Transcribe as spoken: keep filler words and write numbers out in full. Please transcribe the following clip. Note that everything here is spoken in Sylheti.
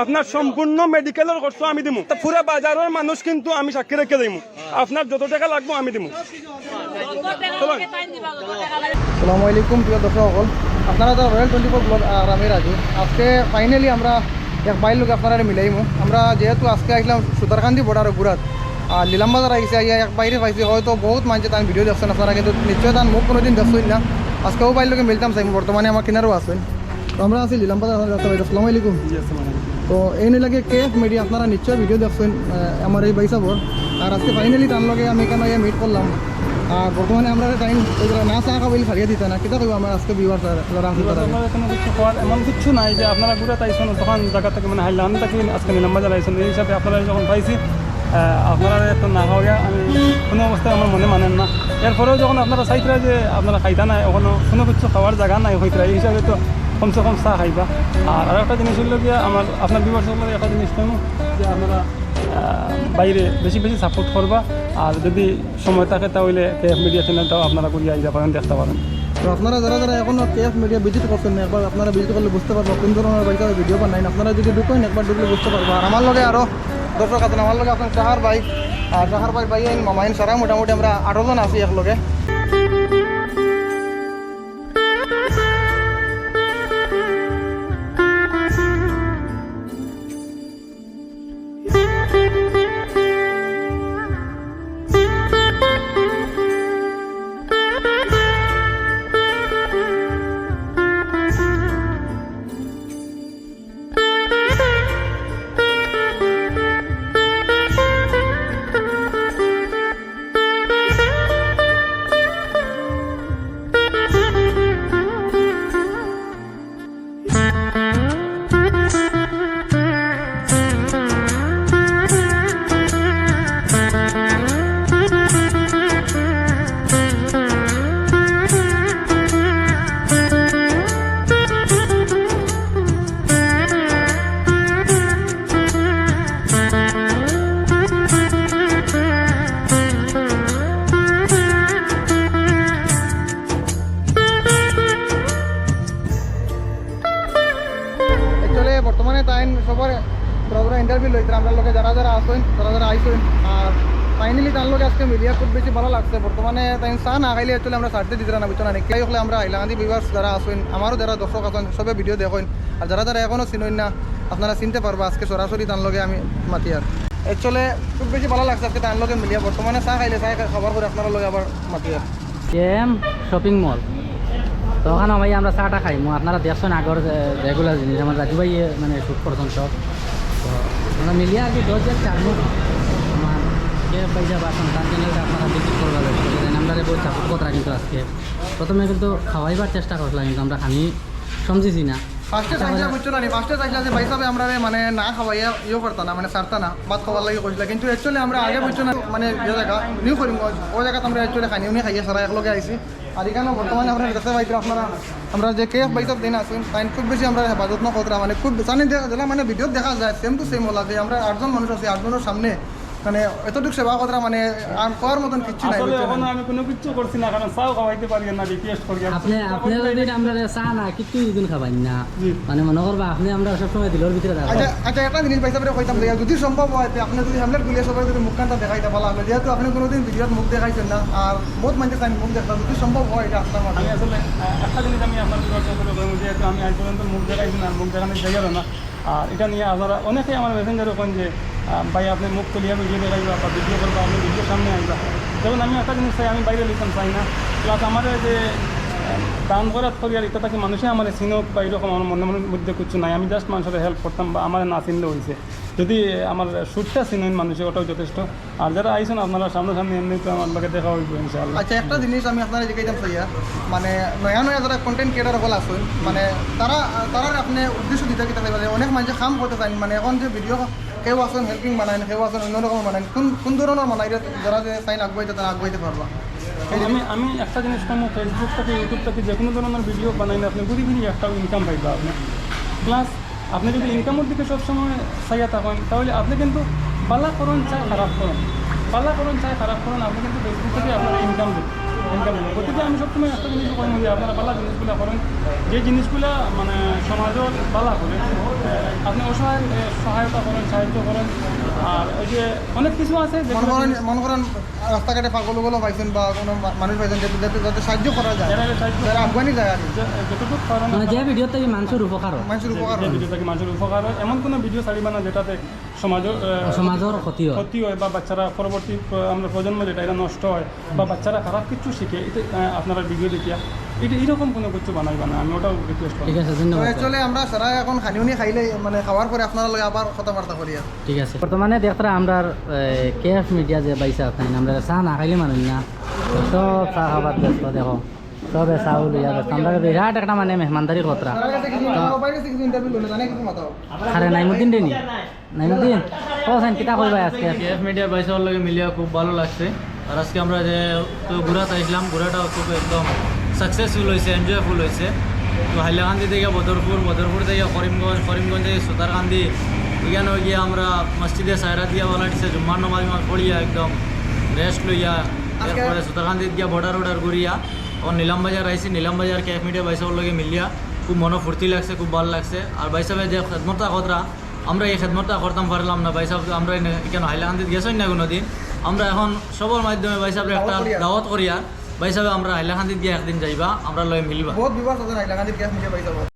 আপনার সম্পূর্ণ মেডিকেলের খরচ আমি দিমু। তা পুরা বাজারের মানুষ কিন্তু আমি সাক্ষী রেখে দিমু। আপনার যত টাকা লাগবো আমি দিমু। চলুন। আসসালামু আলাইকুম প্রিয় দর্শক সকল, আপনারা যারা রয়্যাল টোয়েন্টি ফোর ব্লগ আর আমি রাজু, আজকে ফাইনালি আমরা এক ভাইর লগে আপনারা মিলাইমু। আমরা যেহেতু আজকে আইলাম সুতারকান্দি বর্ডার ঘুরাত, আর নিলাম বাজার আইছি, আইয়া এক ভাইরে পাইছি, হয়তো বহুত মানষে তান ভিডিও দেখছেন আপনারা, কিন্তু নিশ্চয় তান মুখ কোনোদিন দেখছেন না। আজকে অউ ভাইর লগে মিলতাম চাইমু, বর্তমানে আমার কিনারও আছেন। তো আমরা আছি নিলাম বাজার, আপনারা দেখতে পাইরা। আসসালামু আলাইকুম। জি, আসসালামু আলাইকুম। তো এই নিলাগে কেএফ মিডিয়া, আপনারা নিশ্চয় ভিডিও দেখছেন, আহ, আমার এই ভাই সাবর। আর আজকে ফাইনালি তান লগে আমি এখানে আইয়া মিট করলাম। আর বর্তমানে আমরা টাইম ওই যারা না চা খাবো, ছাড়িয়ে দিতা না, কিতা কইবো আমার আজকে ভিউয়ার্স আর যারা আছে ভিউয়ার্স, তারা? আপনারা কোনো কিছু করার এমন কিছু নাই যে আপনারা ঘুরে তাইছেন তখন জায়গা থেকে মানে হাইলাম থাকি আজকে নিলাম বাজার আইছেন, এই হিসাবে আপনারা যখন পাইছি, আহ, আপনারা তো না খাওয়া আমি কোনো অবস্থায় আমার মনে মানেন না। এরপরেও যখন আপনারা চাইতরা যে আপনারা খাইতা না, এখনো কোনো কিছু খাওয়ার জায়গা নাই হইতরা, এই হিসাবে তো কমসে কম চা খাইবা। আর আরেকটা জিনিস হইল গিয়া আমার আপনার ভিউয়ার্স সকলের একটা জিনিস কইমু যে আপনারা, আহ, বাইরে বেশি বেশি সাপোর্ট করবা। আর যদি সময় থাকে তাহলে কেএফ মিডিয়া চ্যানেলটাও আপনারা ঘুরিয়া আইয়া পারেন, দেখতে পারেন। তো আপনারা যারা যারা এখনো কেএফ মিডিয়া ভিজিট করছেন না, একবার আপনারা ভিজিট করলে বুঝতে পারবা কোন ধরনের ভাই সাবে ভিডিও বানাইন। আপনারা যদি ঢুকেন একবার ঢুকলে বুঝতে পারবা। আর আমার লগে আরো দর্শক আছেন, আমার লগে আছেন শাহার ভাই, আর শাহার ভাই ভাই আইন মামাইন সারা মোটামুটি আমরা আঠারো জন আছি এক লগে। Actually বর্তমানে তাইন সবার পুরা পুরা ইন্টারভিউ লইতরা আমরার লগে যারা যারা আছইন, যারা যারা আইছইন। আর ফাইনালি তান লগে আজকে মিলিয়া খুব বেশি ভালা লাগছে। বর্তমানে তাইন চা না খাইলে actually আমরা ছাড়তে দিতরা না, বুঝছো না? নিকলাই হকলে আমরা হাইলাকান্দি ভিউয়ার্স যারা আছইন, আমারও যারা দর্শক আছইন, সবে ভিডিও দেখইন। আর যারা যারা এখনো চিনইন না, আপনারা চিনতে পারবা। আজকে সরাসরি তান লগে আমি মাতিয়ার। Actually খুব বেশি ভালা লাগছে আজকে তান লগে মিলিয়া। বর্তমানে চা খাইলে, চা খাই-, খাবার পরে আপনারার লগে আবার মাতিয়ার। KM shopping mall. তো ওখানো ভাই আমরা চাটা খাইমু, আপনারা দেখছইন আগর, এ, রেগুলার জিনিস, আমার রাজু ভাই, এ, মানে, শুট করছইন সব। তো আমরা মিলিয়া আর কি দশ জন চারমু। আমার কে পয়সা বাসন, তার জন্য আপনারা ভিজিট করবা, দেখবেন। আমরা বহুত সাপোর্ট কররা কিন্তু আজকে। প্রথমে কিন্তু খাওয়াইবার চেষ্টা করছিলাম, কিন্তু আমরা খানি সমঝিছি না। ফার্স্টে চাইছিলা, বুঝছো না নি? ফার্স্টে চাইছিলা যে ভাই সাবে আমরারে মানে না খাওয়াইয়া ইয়ে করতা না, মানে ছাড়তা না, ভাত খাওয়ার লাগি কইছিলা। কিন্তু actually আমরা আগে, বুঝছো না, মানে যে জাগা নিউ করিমগঞ্জ, ওই জাগাত আমরা actually খানি উনি খাইয়া সারা একলগে আইছি। আর এখানো বর্তমানে আপনারা দেখতে পাইতরা আপনারা, আমরা যে কেএফ ভাই সাব দিন আছইন, তাইন খুব বেশি আমরারে হেফাজত না কররা, মানে খুব জানি দে-, যেলা মানে ভিডিওত দেখা যায়, same to same ওলা যে আমরা আটজন মানুষ আছি, আটজনর সামনে মানে এতটুক সেবা কররা, মানে আর কওয়ার মতন কিচ্ছু নাই, আসলে বুঝছো না? এখনো আমি কোনো কিচ্ছু করছি না, কারণ চাও খাওয়াইতে পারি না, রিকোয়েস্ট করি। আপনে, আপনে যদি আমরারে চা না, কিচ্ছু যদি খাবাইন না, জি। মানে মনে করবা আপনে আমরা সবসময় দিলর ভিতরে রাখবা। আচ্ছা, আচ্ছা, একটা জিনিস ভাই সাবরে কইতাম যে যদি সম্ভব হয়, তে আপনে যদি হ্যামলেট গুলিয়া সবাই যদি মুখখানটা দেখাইতা ভালা অইলো, যেহেতু আপনে কোনোদিন ভিডিওত মুখ দেখাইছেন না, আর বহুত মানষে চাইন মুখ দেখতা, যদি সম্ভব হয় এটা আপনার মাধ্যমে। আমি আসলে, আহ, একটা জিনিস আমি আপনার ভিউয়ার্স সকলরে কইমু, যেহেতু আমি আজ পর্যন্ত মুখ দেখাইছি না, মুখ দেখানি যাইয়ারও না, আর এটা নিয়া আপনারা অনেকেই আমার মেসেঞ্জারো কইন যে, আহ, "ভাই, আপনে মুখ খুলিয়া ভিডিও দেখাইবা বা ভিডিও করবা, আপনে ভিডিওর সামনে আইবা।" যেমন আমি একটা জিনিস চাই, আমি বাইরে লইতাম চাই না। প্লাস আমারে যে, আহ, দান খয়রাত করি আর ইটা থাকি মানষে আমারে চিনউক বা এরকম আমার মনে মনে মধ্যে কিচ্ছু নাই। আমি just মানষরে হেল্প করতাম বা আমারে না চিনলেও অইছে। যদি আমার শুটটা চিনইন মানষে, ওটাও যথেষ্ট। আর যারা আইছইন আপনারা সামনাসামনি এমনি তো আমার লগে দেখা অইবো ইনশাআল্লাহ। আচ্ছা, একটা জিনিস আমি আপনারে জিকাইতাম চাইয়ার, মানে নয়া নয়া যারা কন্টেন্ট ক্রিয়েটর হকল আছইন, মানে তারা, তারারে আপনে উদ্দেশ্য দিতা কিতা চাইবা? যে অনেক মানষে কাম করতা চাইন, মানে এখন যে ভিডিও কেউ আছইন হেল্পিং বানাইন, কেউ আছইন অন্যরকম বানাইন, কোন, কোন ধরনর বানাইলে যারা যে চাইন আগুয়াইতা, তারা আগুয়াইতে পারবা? আমি, আমি একটা জিনিস কইমু, Facebook থাকি, YouTube থাকি যে কোনো ধরনর ভিডিও বানাইলে আপনে ঘুরি ফিরি একটা ইনকাম পাইবা আপনে। প্লাস আপনে যদি ইনকামর দিকে সবসময় চাইয়া থাকইন, তাইলে আপনে কিন্তু ভালা করইন চাই খারাপ করইন, ভালা করইন চাই খারাপ করইন, আপনে কিন্তু Facebook থাকি আপনার ইনকাম দিবা। গতিকে আমি সবসময় একটা জিনিস কই যে আপনারা ভালা জিনিসগুলা করেন, যে জিনিসগুলা মানে সমাজর ভালা করে, আপনি অসহায় এ, সহায়তা করেন, সাহায্য করেন। আর ওই যে অনেক কিছু আছে যে মনে করেন মনে করেন রাস্তাঘাটে পাগল উগল পাইছেন বা কোনো মা- মানুষ পাইছেন যাতে যাতে যাতে সাহায্য করা যায়, যারা সাহায্য যারা আফগানি যায় আর কি। যে- যতটুকু পারেন মানে যে আপনারা- ভিডিওতে মানুষের উপকার হয়। মানুষের যে- উপকার যে হয়। ভিডিও থাকি মানুষের উপকার হয়, এমন কোনো ভিডিও ছাড়িবা না যেটাতে সমাজর আহ, সমাজর ক্ষতি হয়। ক্ষতি হয় বা বাচ্চারা পরবর্তী আহ, আমরা প্রজন্ম যেটা এরা নষ্ট হয় বা বাচ্চারা খারাপ কিছু শিখে, এতে আহ, আপনারা ভিডিও দেখিয়া এটা এরকম কোনো কিছু বানাইবা না, আমি ওটাও রিকোয়েস্ট করি। ঠিক আছে, তো ধন্যবাদ। চলে আমরা সারা এখন খানি উনি খাইলে মানে খাওয়ার পরে আপনার লগে আবার কথাবার্তা করিয়া। ঠিক আছে, বর্তমানে দেখতারা আমরার কেএফ মিডিয়া যে ভাইসাব তাইন, আমরা চা না খাইলে মানুষ না, সব চা খাবার ব্যস্ত। দেখো, সবে চা লইয়া ব্যস্ত। আমরা বিরাট একটা মানে মেহমানদারি করতারা। তার কাছে কিছু তার বাইরে কিছু ইন্টারভিউ লইলে জানে কিছু মাতাও। আরে নাইমুদ্দিন রে নি? নাইমুদ্দিন, ও সাইন কিতা কইবা আজকে? কেএফ মিডিয়ার ভাইসাবর লগে মিলিয়া খুব ভালো লাগছে। আর আজকে আমরা যে তো ঘুরাত আইছিলাম, ঘুরাটাও খুব একদম সাকসেসফুল হয়েছে, এনজয়ফুল হয়েছে। তো হাইলাকান্দি থেকে বদরপুর, বদরপুর থেকে করিমগঞ্জ, করিমগঞ্জ থেকে সুতারকান্দি, এখানে গিয়া আমরা মসজিদে সায়রা দিয়া বালা দিছে, জুম্মার নামাজ ইমাজ পড়িয়া একদম রেস্ট লইয়া, এরপরে সুতারকান্দিত গিয়া বর্ডার অর্ডার ঘুরিয়া এখন নিলাম বাজার আইছি। নিলাম বাজার কেএফ মিডিয়া ভাইসাবর লগে মিলিয়া খুব মনো ফুর্তি লাগছে, খুব ভালো লাগছে। আর ভাইসাবে যে খেদমতটা কররা, আমরা এই খেদমতটা করতাম পারলাম না। ভাইসাব, আমরা এনে- এখানে হাইলাকান্দিত গেছইন না কোনো দিন। আমরা এখন সবর মাধ্যমে ভাইসাবরে একটা দাওয়াত করিয়া। দাওয়াত করিয়া ভাইসাবে আমরা হাইলাকান্দিত গিয়া একদিন যাইবা, আমরা লগে মিলবা। বহুত ভিউয়ার্স আছেন হাইলাকান্দির কেএফ মিডিয়া ভাইসাব।